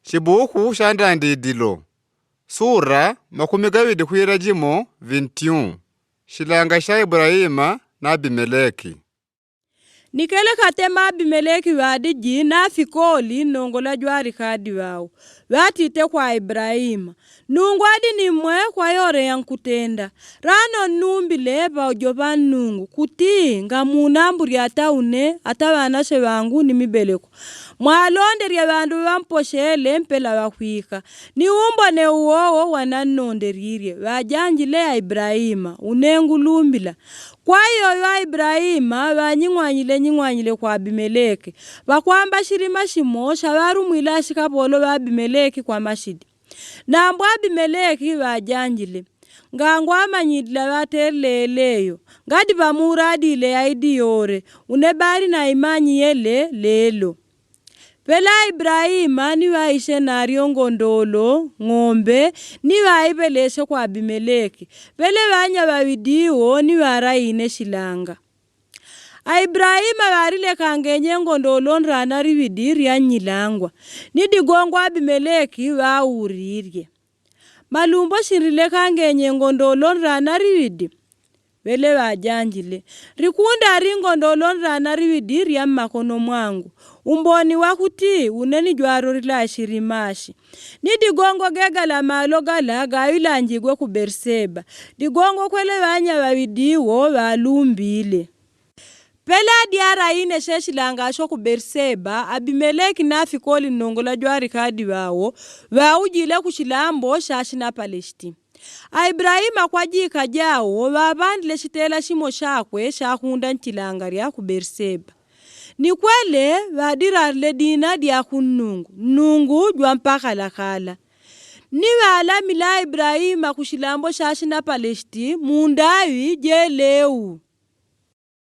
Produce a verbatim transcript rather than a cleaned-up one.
Chibuku sha ndandidilo sura makumi gaŵidi kwila jimo vintiũ. Shilanga sha ibrahima na abimeleki. Nikele katema abimeleki ŵadiji na afikoli nnongola jwarikadi ŵao, ŵatite kwa ibrahima, nungu adi ni mmwe kwa yole yankutenda. Lano nnumbile ŵaujo ŵa nnungu kuti ngamunambulye ata une ata ŵanashe ŵangu ni mibeleko mwalondelye ŵandu ŵamposhele mpela ŵakwika. Ni umbone uwowo wanannondelilye ŵajanjile ya ibrahima une ngulumbila. Kwa iyo ŵa ibrahima ŵanying'wanyile nying'wanyile kwa abimeleki, ŵakwamba shilima shimo shaŵalumwile ashikapolo ŵa abimeleki kwa mashidi. Nambo abimeleki ŵajanjile, ngangwamanyilila ŵatelele iyo ngadi ŵamuuladile yaidi yole, une bali naimanyi yele lelo. Pela ibrahima ni ŵaishe nalyo ngondolo ng'ombe ni ŵaiŵeleshe kwa abimeleki. Pele ŵanya ŵaŵidi iwo ni ŵalaine shilanga. Aibraima ŵalilekangenye ngondolo nlana liŵidi lya nnyilangwa. Ni digongo abimeleki ŵaulilye, malumbo shinlilekangenye ngondolo nlana liŵidi? Ŵele ŵajanjile, likundali ngondolo nlana liŵidi lya mmakono mwangu. Umboni wa kuti une ni jwalolila ashilima ashi. Ni digongo gegala malo gala gaŵilanjigwe ku beliseba. Digongo kwele ŵanya ŵaŵidi iwo ŵalumbile. Pela dyalaine she shilanga sho ku beliseba abimeleki na afikoli nnongola jwalikadi ŵao ŵaujile ku shilambo sha shinapaleshiti. Aibraima kwa jika jao ŵaŵandile shitela shimo shakwe shakunda nchilanga lya ku beliseba. Ni kwele ŵadilalile dina dya ku nnungu nnungu jwa mpakalakala. Ni ŵalamila aibraima ku shilambo sha shinapaleshiti mu ndaŵi jeleu.